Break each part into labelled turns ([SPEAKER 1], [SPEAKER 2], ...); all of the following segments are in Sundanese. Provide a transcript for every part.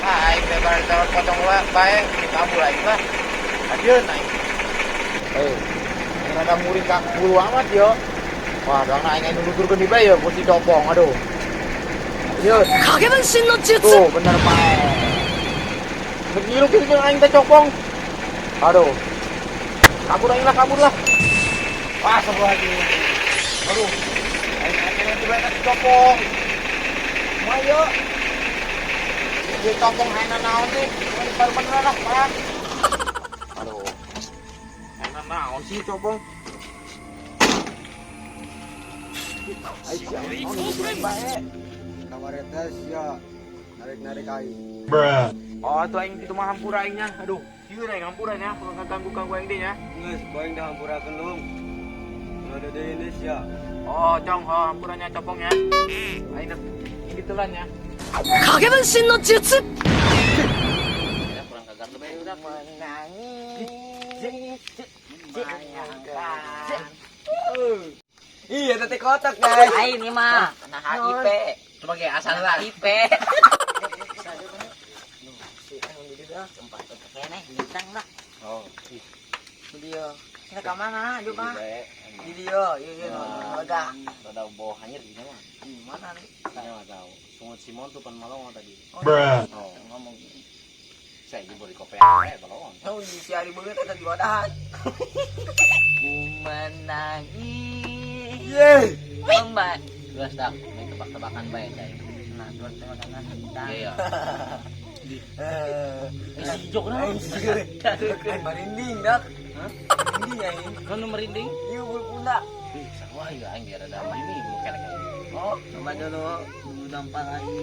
[SPEAKER 1] Ah, aing lebar tawar potong lah, bae, kabur aing lah. Adieun aing. Eh, rada muring ka bulu amat yo. Wah, doang aing aing nuluturkeun di bae yo, ku si copong, aduh. Adieun.
[SPEAKER 2] 影分身の術。
[SPEAKER 1] Tuh, bener bae. Ngilu kitu aing teh copong. Aduh. Kabur aing lah, kabur lah. Wah, sebelah lagi. Aduh. Aing aing tiba teh copong. Mayo. Di copong aing naon sih? Baru bener lah, Pak. Aduh. Aing naon sih copong? Aing naon gitu bae.
[SPEAKER 3] Kamari teh sia narik-narik aing.
[SPEAKER 1] Oh, tuh aing itu mah hampura aingnya. Aduh, ieu aing hampura nya, ganggu ganggu aing deh nya.
[SPEAKER 3] Geus, ku aing dah hampurakeun lung. Ulah deui ini sia.
[SPEAKER 1] Oh, cong, oh, hampuranya copong ya. Aing ini telan ya.
[SPEAKER 2] 影分身の術。
[SPEAKER 1] Ya, kurang kagar lebih udah.
[SPEAKER 4] Menangis. Bayangkan.
[SPEAKER 3] Iya, teh kotak, guys.
[SPEAKER 4] Aing ini mah kena HIV.
[SPEAKER 1] Sebagai asal lah.
[SPEAKER 4] HIV. Tempat kene bintang lah.
[SPEAKER 1] Oh,
[SPEAKER 4] Di dia. Kita ke mana juga? Di dia, iya iya lega.
[SPEAKER 1] Rada bawa hanyir gini mah.
[SPEAKER 4] Di mana nih?
[SPEAKER 1] Saya nggak tahu. Sungut Simon tuh pan malong tadi.
[SPEAKER 4] Oh,
[SPEAKER 1] Oh,
[SPEAKER 4] ngomong gini.
[SPEAKER 1] Saya juga di kopi aja balong.
[SPEAKER 4] Oh, di si hari banget tadi wadah. Ku menangis.
[SPEAKER 3] Yeay.
[SPEAKER 4] Mbak.
[SPEAKER 1] Geus dah, main tebak-tebakan bae cai.
[SPEAKER 4] Nah, terus tebak-tebakan.
[SPEAKER 1] Iya.
[SPEAKER 3] Eh,
[SPEAKER 1] Si jok
[SPEAKER 3] aing sieun. Aing merinding, dak.
[SPEAKER 1] Hah?
[SPEAKER 3] Merinding aing.
[SPEAKER 1] Kan nu merinding?
[SPEAKER 3] Ieu bulu pundak.
[SPEAKER 1] Ih, sarua ya aing biar ada ini bulu kelek.
[SPEAKER 4] Oh, coba dulu, dulu dampar lagi.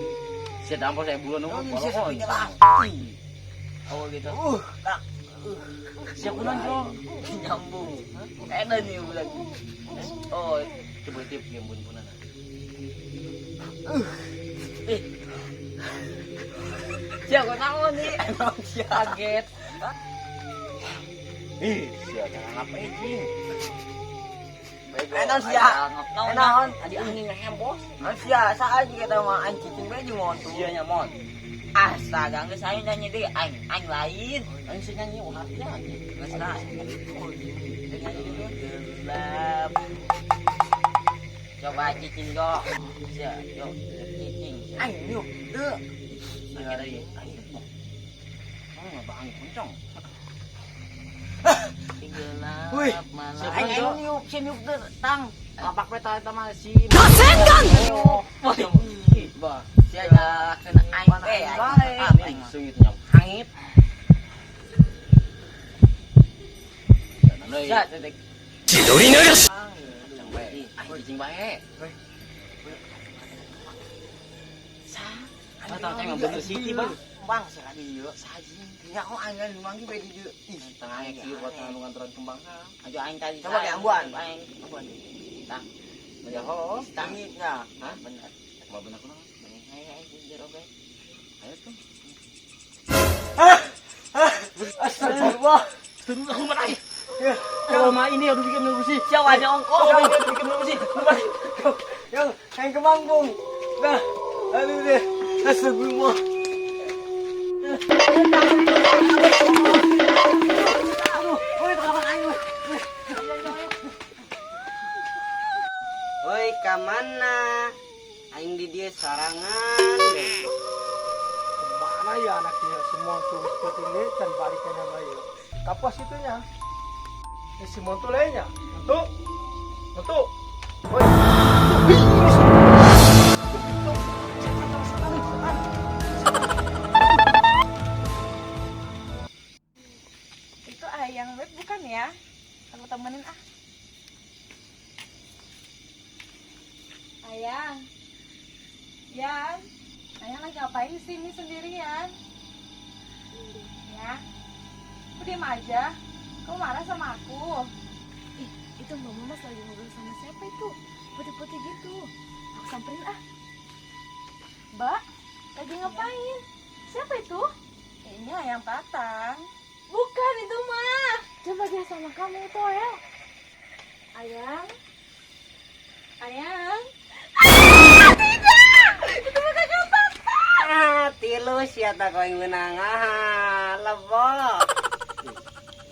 [SPEAKER 1] Sia dampar saya bulu nu
[SPEAKER 3] Oh, sia
[SPEAKER 1] bolong.
[SPEAKER 3] sapi lah.
[SPEAKER 4] Oh gitu.
[SPEAKER 3] Dak.
[SPEAKER 1] Sia kunaon jo?
[SPEAKER 4] Nyambung. Edan nih bulan. Oh,
[SPEAKER 1] Coba tip game bun-bunan.
[SPEAKER 4] eh. Siapa tahu nih? Kaget.
[SPEAKER 1] Ih, sia jangan ngapain cing.
[SPEAKER 3] Enak sia.
[SPEAKER 4] Naon? Adi angin ngehembos.
[SPEAKER 3] Sia, saat juga tahu mah aing cicing bae jeung montu.
[SPEAKER 1] Sia nya mon.
[SPEAKER 4] Astaga, geus aing nyanyi deui aing, aing lain.
[SPEAKER 1] Aing sih nyanyi ulah ya.
[SPEAKER 4] Geus lah. Gelap. Coba cicing yo. Sia, yo cicing.
[SPEAKER 3] Aing yuk. Teu.
[SPEAKER 1] Sia deui. Aing. Oh, bang kuncong.
[SPEAKER 4] Gelap
[SPEAKER 3] Wih,
[SPEAKER 4] malam.
[SPEAKER 3] Aing aing yuk, sia yuk teu tang.
[SPEAKER 1] Kapak peta eta mah si
[SPEAKER 2] 螺旋丸。
[SPEAKER 1] Ih, bah.
[SPEAKER 4] Sia dah kena aing teh. Aing mah.
[SPEAKER 1] Sungit nyam hangit.
[SPEAKER 4] Sia tetek.
[SPEAKER 2] 千鳥流し。
[SPEAKER 1] Cang bae. Aing cicing bae. Sa. Tahu cang bener siki, Bang.
[SPEAKER 3] Bang sia di dieu.
[SPEAKER 1] Sajing.
[SPEAKER 3] Nya kok aing lain manggih bae di dieu. Ih,
[SPEAKER 1] Tengah kieu buat nu ngantoran kembang.
[SPEAKER 4] Ajo aing tadi.
[SPEAKER 3] Coba kayak ambuan.
[SPEAKER 4] Aing.
[SPEAKER 3] Ambuan.
[SPEAKER 4] Tang.
[SPEAKER 1] Ya ho.
[SPEAKER 3] Tangitnya.
[SPEAKER 1] Hah?
[SPEAKER 4] Bener.
[SPEAKER 1] Mau bener kunaon?
[SPEAKER 4] Bener aing aing jero bae.
[SPEAKER 1] Ayo tuh.
[SPEAKER 3] Astagfirullah.
[SPEAKER 1] Terus aku mah aing. Kalau mah ini harus bikin bersih.
[SPEAKER 4] Siapa aja ongkos.
[SPEAKER 1] Bikin bersih.
[SPEAKER 3] Yang aing kemanggung. Nah, aduh deh. Astagfirullah. Aduh, oi kawan aing.
[SPEAKER 5] Woi, ka mana? Aing di dieu sorangan deh.
[SPEAKER 6] Kemana ya anaknya semua tuh seperti ini dan balikannya bayi. Kapas itunya. Ini si Montu lainnya. Montu. Montu. Oi.
[SPEAKER 7] Itu ayang web bukan ya? Aku temenin ah. Ayang. Yang. Ayang lagi ngapain di sini sendirian? Ya. Aku diam aja. Kamu marah sama aku.
[SPEAKER 2] Ih, itu Mbak Mamas lagi ngobrol sama siapa itu? Putih-putih gitu. Aku samperin ah.
[SPEAKER 7] Mbak, lagi ngapain? Siapa itu? Ini Ayang Tatang.
[SPEAKER 2] Bukan itu mah. Coba dia sama kamu tuh ya.
[SPEAKER 7] Ayang. Ayang. Ah, tidak! Itu bukan Kakak Tatang.
[SPEAKER 6] Ah,
[SPEAKER 5] Tilu sia tak kau yang menang. Ah, lebok.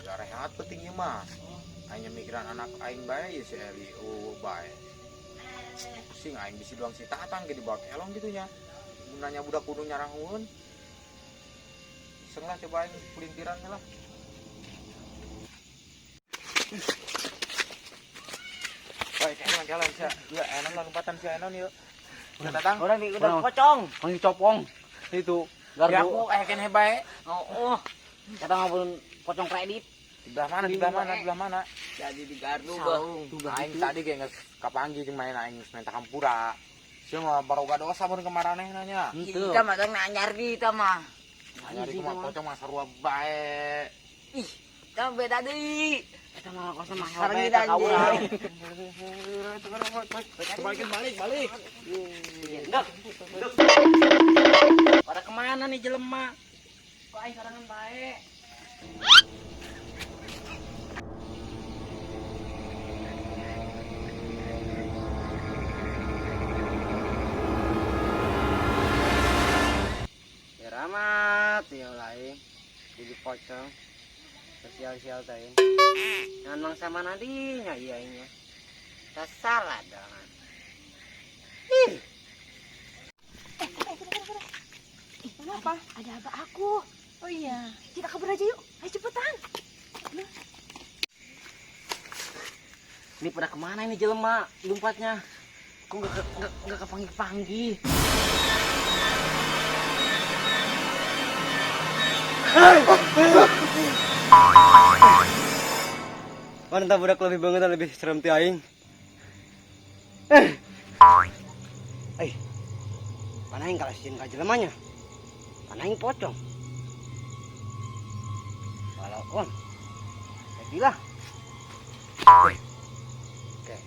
[SPEAKER 1] Ya rehat pentingnya mah. Hanya mikiran anak aing bae ya si Eli. Oh, bae. Pusing aing bisi doang si Tatang ge dibawa kelong gitu nya. Mun nanya budak kudu nyarahun. Iseng lah coba aing pelintiran lah. Woi, kayaknya jalan sih. Ya, enak lah lompatan si Enon yuk. Udah datang.
[SPEAKER 4] Orang di udah pocong.
[SPEAKER 3] Panggil copong. Itu.
[SPEAKER 1] Ya aku kene bae.
[SPEAKER 4] Oh, oh. Kata ngapun pocong kredit.
[SPEAKER 1] Di belah mana? Di belah mana? Di belah mana?
[SPEAKER 4] Jadi di gardu bah.
[SPEAKER 1] Aing tadi ge geus kapanggih jeung main aing geus minta hampura. Sia mah baroga dosa mun kemaranehna nya.
[SPEAKER 4] Kita mah tang nanyar di kita mah.
[SPEAKER 1] Nyari kumaha pocong mah sarua bae.
[SPEAKER 4] Ih, kita beda deui.
[SPEAKER 5] Eta mah kosong mah
[SPEAKER 4] Sareng
[SPEAKER 5] helmet ka urang.
[SPEAKER 1] Balikin balik balik.
[SPEAKER 5] Ndek. Pada kemana nih jelema?
[SPEAKER 4] Kok aing sorangan bae?
[SPEAKER 5] Ya ramat ya lain. Jadi pocong. Sosial-sial tadi. Jangan mangsa mana dinya iya inya. Tak salah dong. Ih,
[SPEAKER 2] Ih, kenapa? Ada abah aku. Oh iya. Kita kabur aja yuk. Ayo cepetan.
[SPEAKER 5] Ini pada kemana ini jelema lompatnya? Kok nggak kepanggil-panggil?
[SPEAKER 3] Mana entah budak lebih banget lebih serem ti aing.
[SPEAKER 5] Eh, mana yang kalah sieun ka jelemanya? Mana yang pocong? Walaupun, jadilah. Oke,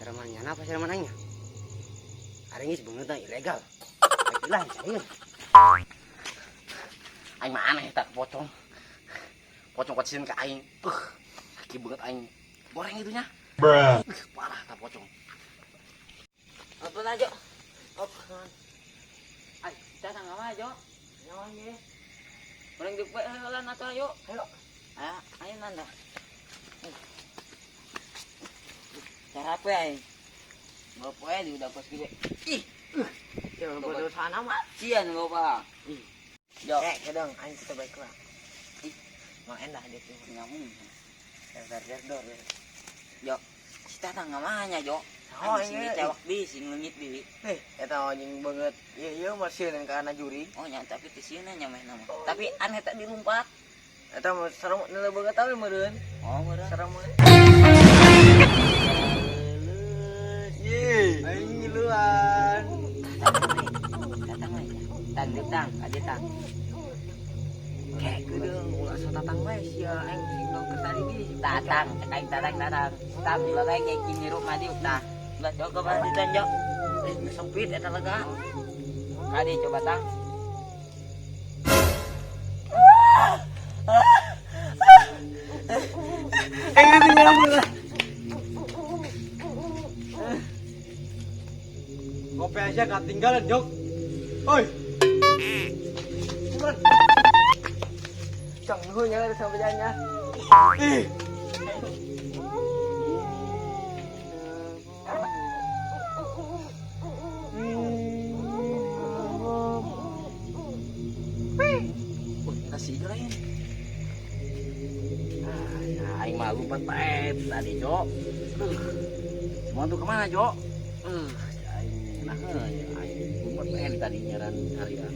[SPEAKER 5] seremannya apa sereman aingnya? Aringis banget ilegal. Jadilah, serius. Aing mah aneh tak pocong. Pocong kocin ke aing. Kaki banget aing. Goreng itunya. Parah tak pocong.
[SPEAKER 4] Apa aja? Oh. Ay, kita tangga mah, Jo. Nyawa ye. Orang di poe heula atuh ayo. Ayo. Ayo, ayo nanda. Cara apa ya? Bawa poe di udah kos gede. Ih.
[SPEAKER 5] Ya,
[SPEAKER 4] Bodoh sana mah. Cian bawa. Ih. Jo.
[SPEAKER 5] Eh, kedong aing kita baik lah.
[SPEAKER 4] Ih,
[SPEAKER 5] mau endah dia tuh.
[SPEAKER 4] Nyamung.
[SPEAKER 5] Dar dar dor.
[SPEAKER 4] Jo. Kita tangga mahnya, Jo.
[SPEAKER 5] Oh,
[SPEAKER 4] Aing sing
[SPEAKER 5] iya.
[SPEAKER 4] ditewak di, sing leungit di.
[SPEAKER 5] Eh, eta anjing banget. Iya, iya masih yang ka anak juri.
[SPEAKER 4] Oh, nya tapi teu sieun nya meh nama. Tapi aneh tak dilumpat.
[SPEAKER 5] Eta mah serem nilai banget tapi meureun.
[SPEAKER 4] Oh, meureun.
[SPEAKER 5] Serem meureun. Ye, aing ngiluan.
[SPEAKER 4] Datang we. Tang ditang, aditang.
[SPEAKER 5] Kayak kedeung ulah so tatang bae sia aing sing dong ke tadi di.
[SPEAKER 4] Tatang, cek aing tatang tatang. Tah bila bae kayak gini hirup mah diuk tah. Lah coba coba ditanjok.
[SPEAKER 5] Eh, sempit eta lega.
[SPEAKER 4] Kadi coba tang.
[SPEAKER 3] Kopi aja ketinggalan, Jok. Oi.
[SPEAKER 5] Cang nuhun nya sampai janya.
[SPEAKER 3] Ih.
[SPEAKER 5] Kasih lain. Ah, ya, aing mah lompat bae tadi, Jo. Semua tuh kemana, Jo? Aing nah, ya, aing lompat bae tadi nyaran hari ya.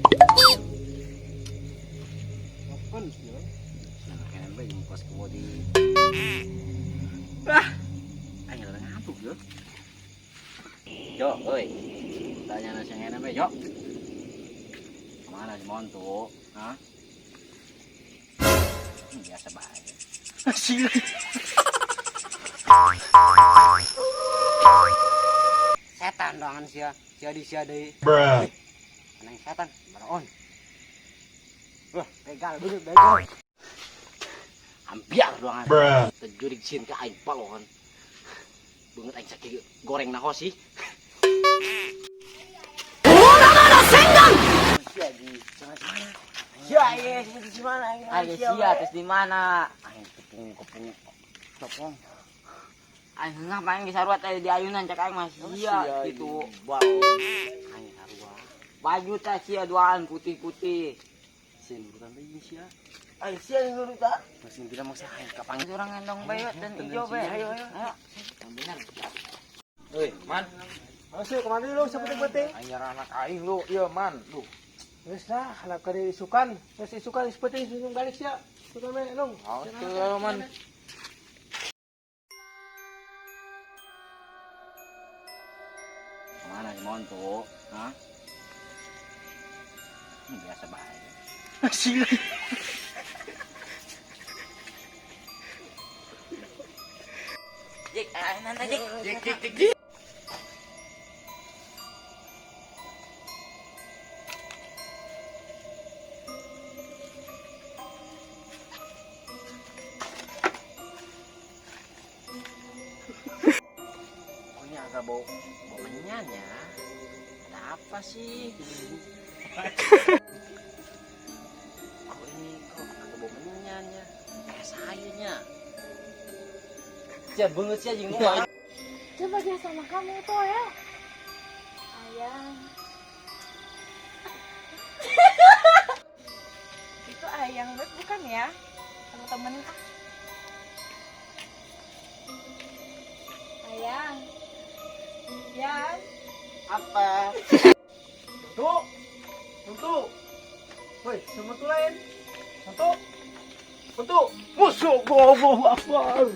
[SPEAKER 3] Kapan sih?
[SPEAKER 5] Nah, kenen bae jeung kos kebo di. Ah, aing rada ngantuk, Jo. Jo, oi. Tanya nasi yang enak bae, Jo. Kemana si Montu? Hah? Biasa bae. Setan doangan sia, sia di sia deui. Aneh setan, baraon. Wah, begal bener begal. Ambiar doangan. Tejurig sin ka aing palon. Beungeut aing sakit goreng na sih.
[SPEAKER 1] Sia di mana? Sia ye, di mana?
[SPEAKER 4] Ayo sia terus di mana?
[SPEAKER 5] Aing kepung-kepung copong.
[SPEAKER 4] Aing ngapain geus sarua teh di ayunan cek aing mah sia gitu.
[SPEAKER 1] Wow.
[SPEAKER 5] Aing sarua.
[SPEAKER 4] Baju teh sia duaan putih-putih.
[SPEAKER 3] Sin bukan deui sia.
[SPEAKER 1] Ayo sia yang nurutan.
[SPEAKER 5] Masih tidak mau aing kapan
[SPEAKER 4] Urang ngendong bae dan ijo bae. Ayo ayo. Ayo. Yang benar.
[SPEAKER 1] Woi, man.
[SPEAKER 6] Masuk kemana lu sepenting-penting?
[SPEAKER 1] Aing nyara anak aing lu, iya man. Lu.
[SPEAKER 6] Geus lah, halap kali isukan. Geus isukan geus penting senyum balik sia. Suka me long.
[SPEAKER 1] Oke, man.
[SPEAKER 5] Kemana si Monto? Hah? Ini biasa bahaya.
[SPEAKER 4] Jik, ayo nanti Jik.
[SPEAKER 1] Jik jik jik jik.
[SPEAKER 5] Kok ini agak bau bau menyan ya? Ada apa sih? Kok ini kok agak bau menyan ya? Kayak sayurnya.
[SPEAKER 1] Sia beungeut sia jeung gua.
[SPEAKER 2] Coba dia sama kamu tuh ya. Ayang. Itu ayang banget bukan ya? Kamu temenin ah. Ayang. Yan.
[SPEAKER 1] Apa?
[SPEAKER 6] Tuh. Untuk. Woi, semua tuh lain. Untuk. Untuk.
[SPEAKER 1] Musuh gua Allahu Akbar.